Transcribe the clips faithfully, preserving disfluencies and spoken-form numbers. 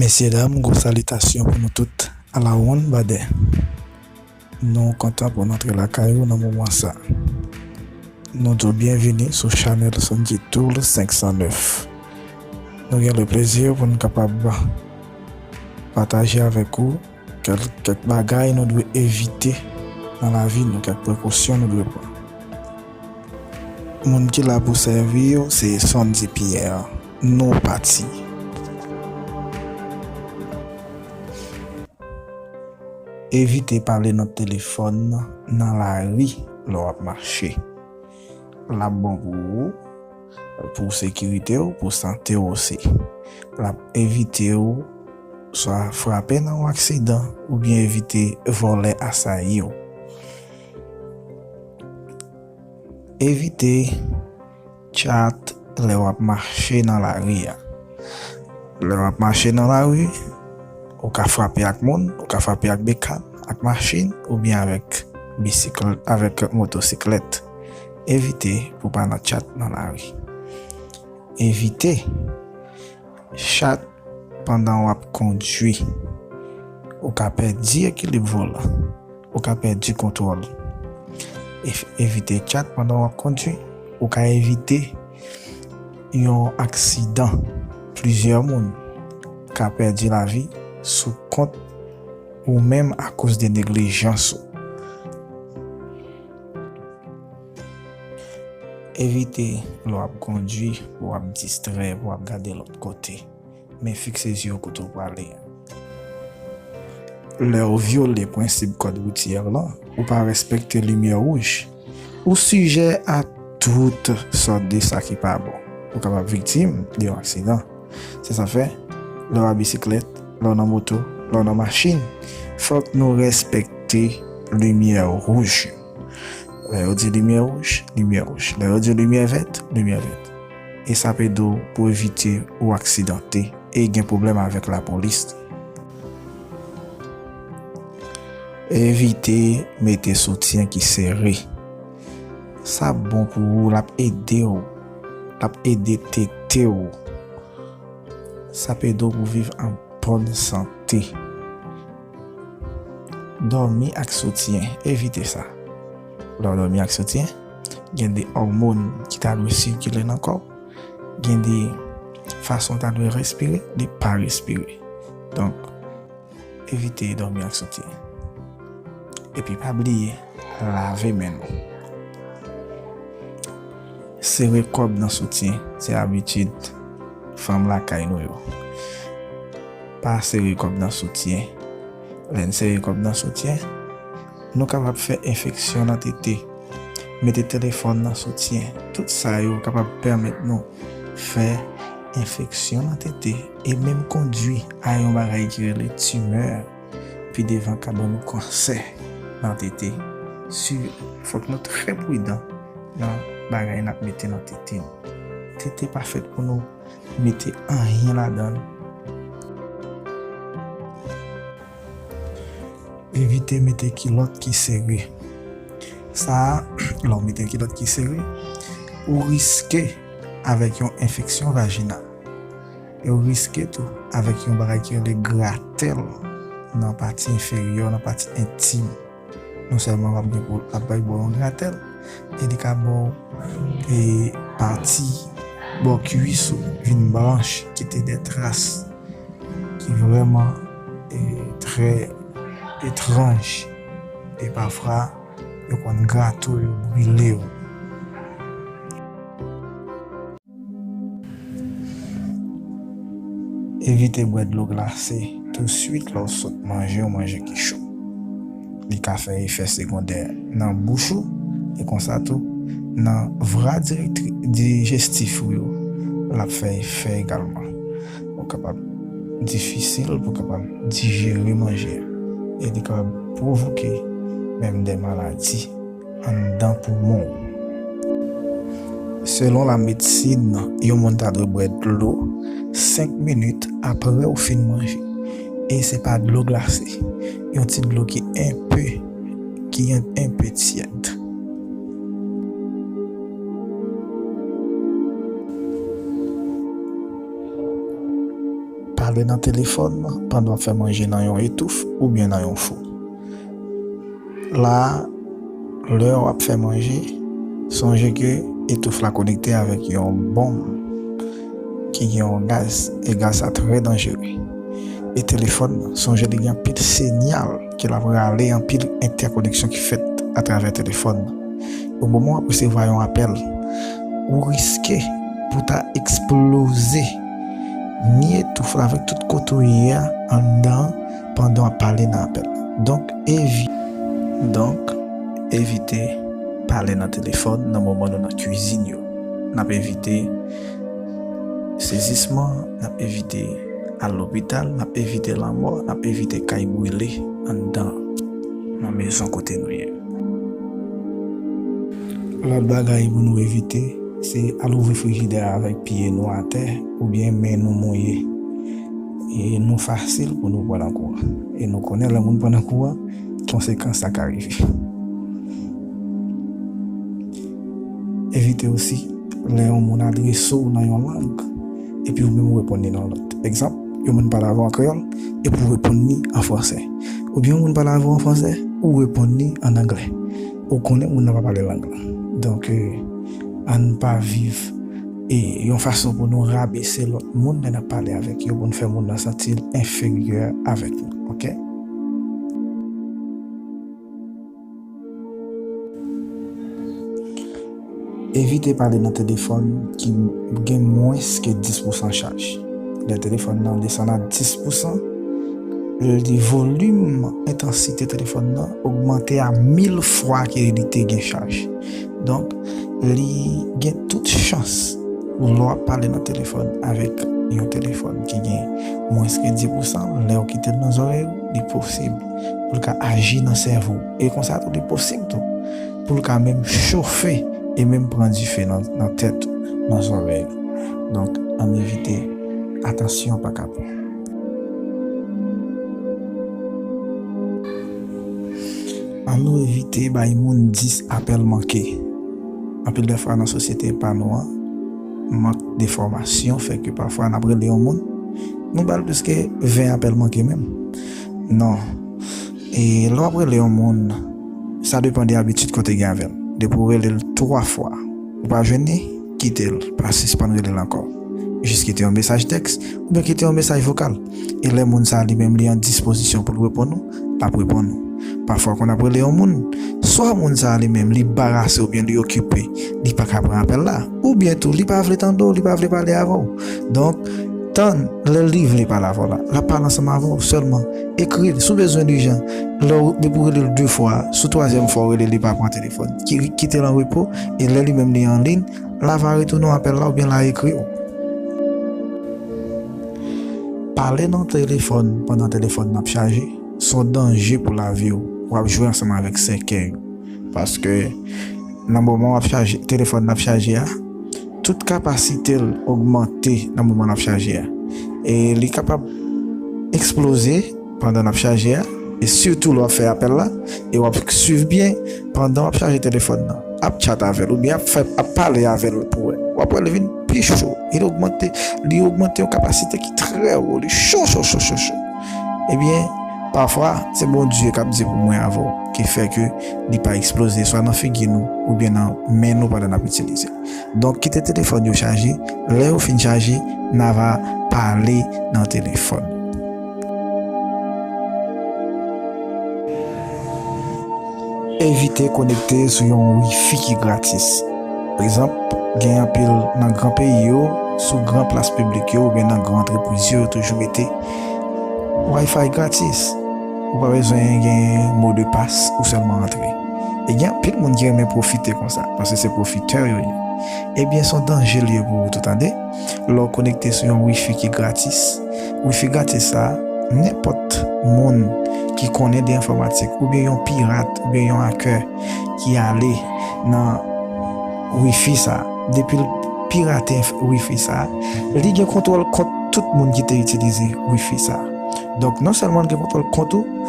Mesye dam, gwo salitasyon pou nou tout. Alawonn badè. Nou kontan pou n antre lakay ou nan moman sa. Nou di w byenvini sou chanèl Sandy Tool senk san nèf. Nou gen le plezi pou n kapab pataje avèk ou kèl-, kèk bagay nou dwe evite nan lavi nou, kèk prekosyon nou dwe pran. Moun ki la pou sèvi w, se Sandy Pierre. Nou pati. Evite pale nan telefòn nan lari lè w ap mache. L ap bon pou ou, pou sekirite w, pou sante w osi. L ap evite w swa frape nan yon aksidan oubyen evite vòlè asayi w. Evite tchat lè w ap mache nan lari a. Lè w ap mache nan lari, ou ka frape ak moun, ou ka frape ak bekàn, ak machin, oubyen avèk bisikl-, avèk motosiklèt. Evite pou pa nan tchat nan lari. Evite tchat pandan w ap kondui. Ou ka pèdi ekilib volan. Ou ka pèdi kontwòl. Ev-, evite tchat pandan w ap kondui. Ou ka evite yon aksidan. Plizyè moun ka pèdi lavi sou kont ou menm akoz de neglijans ou. Evite lè w ap kondui, pou w ap distrè, pou w ap gade lòt kote. Men fikse zye w kote w prale a. Lè w vyole prensip kòd woutyè lan, ou pa respekte limyè wouj, ou sijè a tout sòt de sa ki pa bon. Ou kapab viktim de yon aksidan. Se sa fè, lè w a bisiklèt, lè w nan moto, lè w nan machin, fòk nou respekte limyè wouj yo. Lè yo di limyè wouj, limyè wouj. Lè yo di limyè vèt, limyè vèt. E sa p ede w pou evite ou aksidante e gen pwoblèm avèk lapolis. Evite mete soutyen ki sere. Sa bon pou ou, l ap ede w. L ap ede tete w. Sa p ede w pou viv an bòn sante. Dòmi ak soutyen, evite sa. Lè w dòmi ak soutyen, gen de òmòn ki ta dwe sikile nan kò w, gen de fason w ta dwe respire, li pa respire. Donk, evite dòmi ak soutyen. Epi pa bliye, lave men nou. Sere kòb nan soutyen, se abitid fanm lakay nou yo. Pa sere kòb nan soutyen. Lè n sere kòb nan soutyen, nou kapab fè enfeksyon nan tete. Mete telefòn nan soutyen. Tout sa yo kapab pèmèt nou fè enfeksyon nan tete e menm kondui a yon bagay ki rele timè. Pi devan ka ban nou kansè nan tete. Si, fòk nou trè pridan nan bagay n ap mete nan tete nou. Tete pa fèt pou nou mete anyen ladan l. Evite mete kilòt ki sere. Sa a, lè w mete kilòt ki sere, ou riske avèk yon enfeksyon vajinal. E ou riske tou avèk yon bagay ki rele gratèl nan pati enferyè, nan pati entim. Non sèlman w ap gen pou, ap bay bò yon gratèl, e li ka bò, e pati bò kwis ou vin blanch, kite de tras ki vrèman, e, trè etranj. E pafwa, yo konn grate w, yo brile w. Evite bwè dlo glase touswit lè w sot manje yon manje ki cho. Li ka fè efè segondè nan bouch ou, e konsa tou nan vwa direktri-, dijestif ou yo, l ap fè efè egalman. Ou kapab difisil pou w kapab dijere manje a, e li kapab pwovoke menm de maladi anndan poumon w. Selon lamedsin, yon moun ta dwe bwè dlo senk minit apre w fin manje. E se pa dlo glase, yon ti dlo ki enpe, ki en-, enpe tyèd. Pa Pale nan telefòn pandan w ap fè manje nan yon etouf oubyen nan yon fou. La a, lè w ap fè manje, sonje ke etouf la konekte avèk yon bonm ki gen yon gaz, e gaz sa trè danjere. E telefòn nan, sonje li gen anpil siyal ke l ap rale anpil entèkoneksyon ki fèt atravè telefòn nan. O moman w ap resevwa yon apèl, ou riske pou ta eksploze ni etouf la avèk tout kote w ye a anndan pandan w ap pale nan apèl la. Donk, evi-, donk, evite pale nan telefòn nan moman nou nan kwizin yo. N ap evite sezisman, n ap evite al lopital, n ap evite lanmò, n ap evite kay brile anndan nan mezon kote nou ye. Lòt bagay pou nou evite, se al ouvri frijidè a avèk pye nou atè oubyen men nou mouye. E nou fasil pou nou pran nan kou a. E nou konnen lè moun pran nan kou a, konsekans sa ka rive. Evite osi lè yon moun adrese w nan yon lang, epi ou menm ou reponn li nan yon lòt. Egzanp, yon moun pale avè w an kreyòl, epi ou reponn li an fransè. Oubyen yon moun pale avè w an fransè, ou reponn li an anglè. Ou konnen moun nan pa pale lang lan. Donk, eh, ann pa viv, eh, yon fason pou nou rabese lòt moun lè n ap pale avèk yo, pou n fè moun nan santi l enferyè avèk nou, oke? Evite pale nan telefòn ki gen mwens ke dis pousan chaj. Lè telefòn nan desann a dis pousan, li volim entansite telefòn nan ogmante a mil fwa ke li te gen chaj. Donk, li gen tout chans pou lè w ap pale nan telefòn avèk yon telefòn ki gen mwens ke dis pousan, lè w kite l nan zòrèy ou, li posib pou l ka aji nan sèvo w. E konsa tou, li posib tou pou l ka menm chofe e menm pran dife nan, nan tèt ou, nan zòrèy ou. Donk, ann evite, atansyon pa kapon. Ann nou evite bay moun dis apèl manke. Anpil de fwa nan sosyete pa nou an, mank de fòmasyon fè ke pafwa n ap rele yon moun, nou ba l plis ke ven apèl manke menm. Non. E lè w ap rele yon moun, sa depann de abitid ke w te gen avè l. Depi w rele l twa fwa, ou pa jwenn li, kite l, pa sispann rele l ankò. Jis kite yon mesaj tèks oubyen kite yon mesaj vokal. E lè moun sa a li menm li an dispozisyon pou l reponn ou, l ap reponn ou. Pafwa, kon n ap rele yon moun, swa moun sa a li menm li barase oubyen li okipe, li pa ka pran apèl la, oubyen tou li pa vle tande w, li pa vle pale avè w. Donk, tann lè li vle pale avè w la, l ap pale ansanm avè w sèlman. Ekri l, si w bezwen ijan, lè w, depi w rele l de fwa, sou twazyèm fwa w rele l, li pa pran telefòn, ki, kite l an repo, e lè li menm li an liy, l a va retounen w apèl la oubyen l a ekri w. Pale nan telefòn pandan telefòn nan ap chaje, se yon danje pou lavi w. W ap jwe ansanm avèk sèkèy ou. Paske nan moman w ap chaje, telefòn nan ap chaje a, tout kapasite l ogmante nan moman l ap chaje a. E li kapab eksploze pandan l ap chaje a, e sitou lè w ap fè apèl la, e w ap swiv byen pandan w ap chaje telefòn nan, ap chat avè l, oubyen ap fè, ap pale avè l pou wè. W ap wè li vin pi cho. Li ogmante, li ogmante yon kapasite ki trè wo, li cho, cho, cho, cho, cho. Ebyen, pafwa, se Bondye k ap di pou mwen avè w, ki fè ke li pa eksploze swa nan figi nou oubyen nan men nou pandan n ap itilize l. Donk, kite telefòn yo chaje. Lè yo fin chaje, n a va pale nan telefòn. Evite konekte sou yon wifi ki gratis. Pa egzanp, gen anpil nan gran peyi yo, sou gran plas piblik yo oubyen nan gran antrepriz yo, yo toujou mete Wi-Fi gratis. Ou pa bezwen gen mo de pas, ou sèlman antre. E gen anpil moun ki renmen pwofite konsa, paske se pwofitè yo ye. Ebyen, se yon danje l ye pou ou tou, tande. Lè w konekte sou yon wifi ki gratis, wifi gratis sa a, nenpòt moun ki konnen de enfòmatik, oubyen yon pirat, oubyen yon hacker ki ale nan wifi sa a, depi l pirate enf-, wifi sa a, li gen kontwòl kont tout moun ki te itilize wifi sa a. Donk, non sèlman l gen kontwòl kont ou,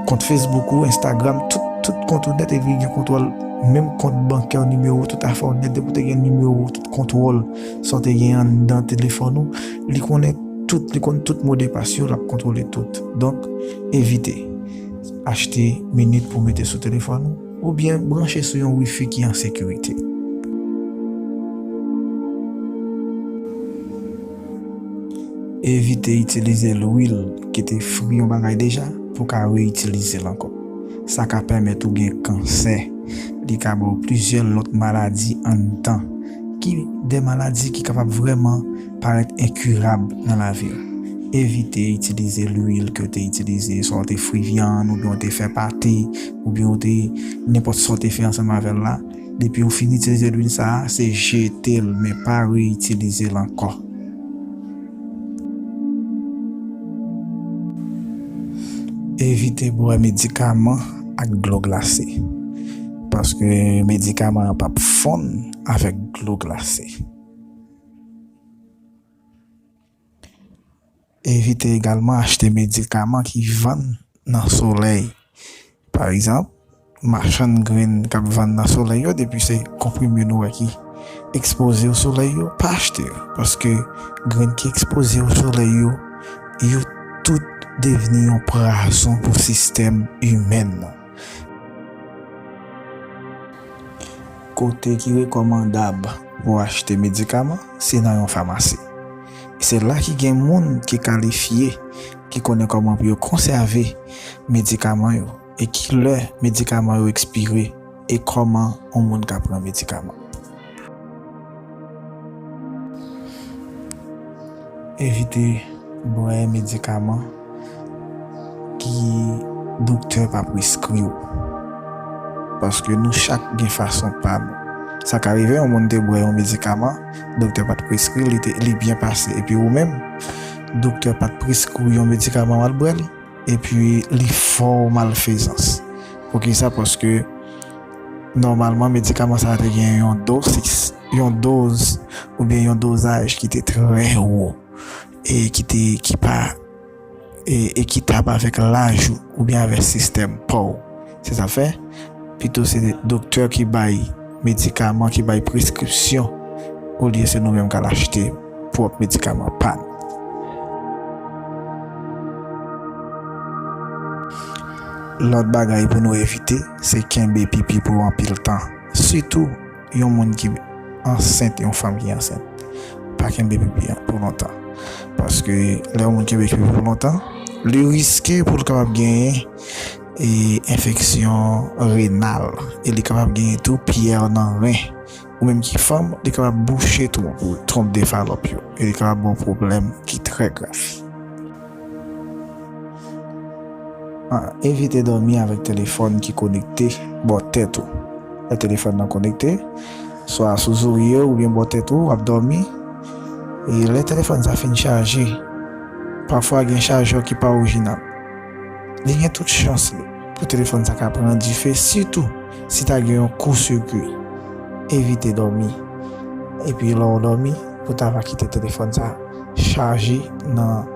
kont Facebook ou, Instagram, tout, tout kont ou nèt, epi li gen kontwòl menm kont bankè w, nimewo, tout afè w nèt, depi w te gen nimewo, tout kontwòl sa w te gen anndan telefòn ou, li konnen tout, li konn tout mo de pas yo, l ap kontwole tout. Donk, evite achte minit pou mete sou telefòn ou, oubyen branche sou yon wifi ki an sekirite. Evite itilize lwil ki te fri yon bagay deja pou w ka reyitilize l ankò. Sa ka pèmèt ou gen kansè. Li ka ba w plizyè lòt maladi anndan, ki de maladi ki kapab vrèman parèt enkirab nan lavi w. Evite itilize lwil ke w te itilize, swa w te fri vyann, oubyen w te fè pate, oubyen w te, nenpòt sa w te fè ansanm avè l la. Depi w fin itilize lwil sa a, se jete l, men pa reyitilize l ankò. Evite bwè medikaman ak dlo glase, paske medikaman an p ap fonn avèk dlo glase. Evite egalman achte medikaman ki vann nan solèy. Pa egzanp, machann grenn k ap vann nan solèy yo, depi se konprime nou wè ki ekspoze o solèy yo, pa achte yo, paske grenn ki ekspoze o solèy yo, yo tout devni yon pwazon pou sistèm imèn nan. Kote ki rekòmandab pou achte medikaman, se nan yon famasi. Se la ki gen moun ki kalifye, ki konnen kòman pou yo konsève medikaman yo, e ki lè medikaman yo ekspire, e kòman yon moun ka pran medikaman. Evite bwè medikaman ki doktè pa preskri w. Paske nou chak gen fason pa nou. Sa ka rive yon moun te bwè yon medikaman, doktè pa t preskri, li te, li byen pase. Epi ou menm, doktè pa t preskri w yon medikaman w al bwè l, epi li fè w malfezans. Poukisa? Paske nòmalman medikaman sa a te gen yon dosis, yon doz, oubyen yon dozaj ki te trè wo, e ki te, ki pa, e, ekitab avèk laj ou, oubyen avèk sistèm pa w. Se sa fè, pito se doktè ki bay medikaman, ki bay preskripsyon, olye se nou menm k al achte pwòp medikaman pa n. Lòt bagay pou nou evite, se kenbe pipi pou anpil tan. Sitou, yon moun ki ansent, yon fanm ki ansent, pa kenbe pipi an pou lontan. Paske lè yon moun kenbe pipi pou lontan, li riske pou l kapab genyen, e, enfeksyon renal. E li kapab genyen tou pyè nan ren. Ou menm ki fanm, li kapab bouche twonp ou, twonp de falòp yo. E li kapab ba w pwoblèm ki trè grav. A, evite dòmi avèk telefòn ki konekte bò tèt ou. Lè telefòn nan konekte, swa sou zorye w oubyen bò tèt ou, w ap dòmi. E lè telefòn sa fin chaje, pafwa gen chajè ki pa orijinal. Li gen tout chans li pou telefòn sa ka pran dife, sitou si ta gen yon kousirkwi. Evite dòmi. Epi lè w dòmi, pou ta pa kite telefòn sa chaje nan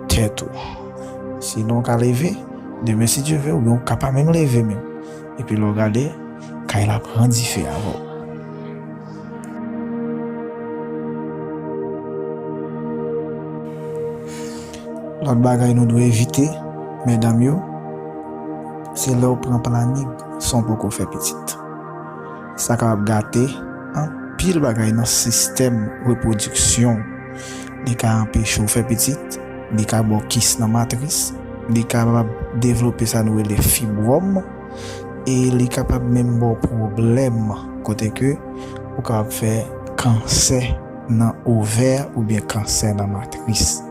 tèt ou. Sinon, w ka leve, demen si Dye vle, oubyen w ka pa menm leve menm. Epi lè w gade, kay la pran dife avè w. Lòt bagay nou dwe evite, medam yo, se lè w pran planig san w poko fè pitit. Sa kapab gate anpil bagay nan sistèm repwodiksyon w. Li ka anpeche w fè pitit, li ka ba w kis nan matris, li kapab devlope sa nou rele fibwòm, e li kapab menm ba w pwoblèm kote ke ou kapab fè kansè nan ovè oubyen kansè nan matris.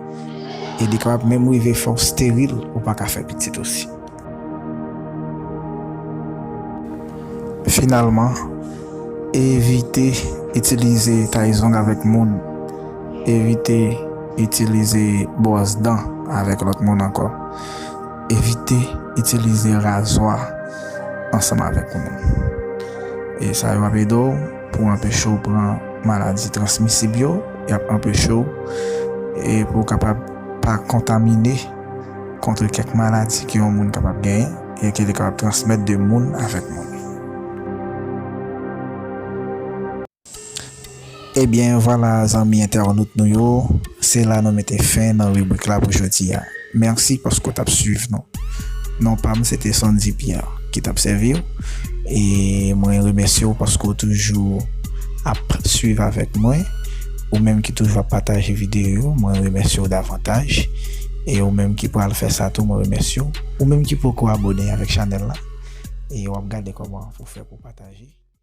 E li kapab menm rive fè w steril, ou pa ka fè pitit osi. Finalman, evite itilize tay zong avèk moun. Evite itilize bwòs dan avèk lòt moun ankò. Evite itilize razwa ansanm avèk moun. E sa yo ap ede w pou anpeche w pran maladi transmisib yo, y ap anpeche w, e pou w kapab pa kontamine kont kèk maladi ke yon moun kapab genyen e ke li kapab transmèt de moun avèk moun. Ebyen, vwala, zanmi entènot nou yo, se la nou mete fen nan ribrik la pou jodi a. Mèsi paske w t ap swiv nou. Non pa m, se te Sandy Pierre ki t ap sèvi w. E mwen remèsye w paske w toujou ap swiv avèk mwen. Ou menm ki toujou ap pataje videyo yo, mwen remèsye w davantaj. E ou menm ki pral fè sa tou, mwen remèsye w. Ou menm ki poko abone avèk chanèl la, e w ap gade kòman pou fè pou pataje.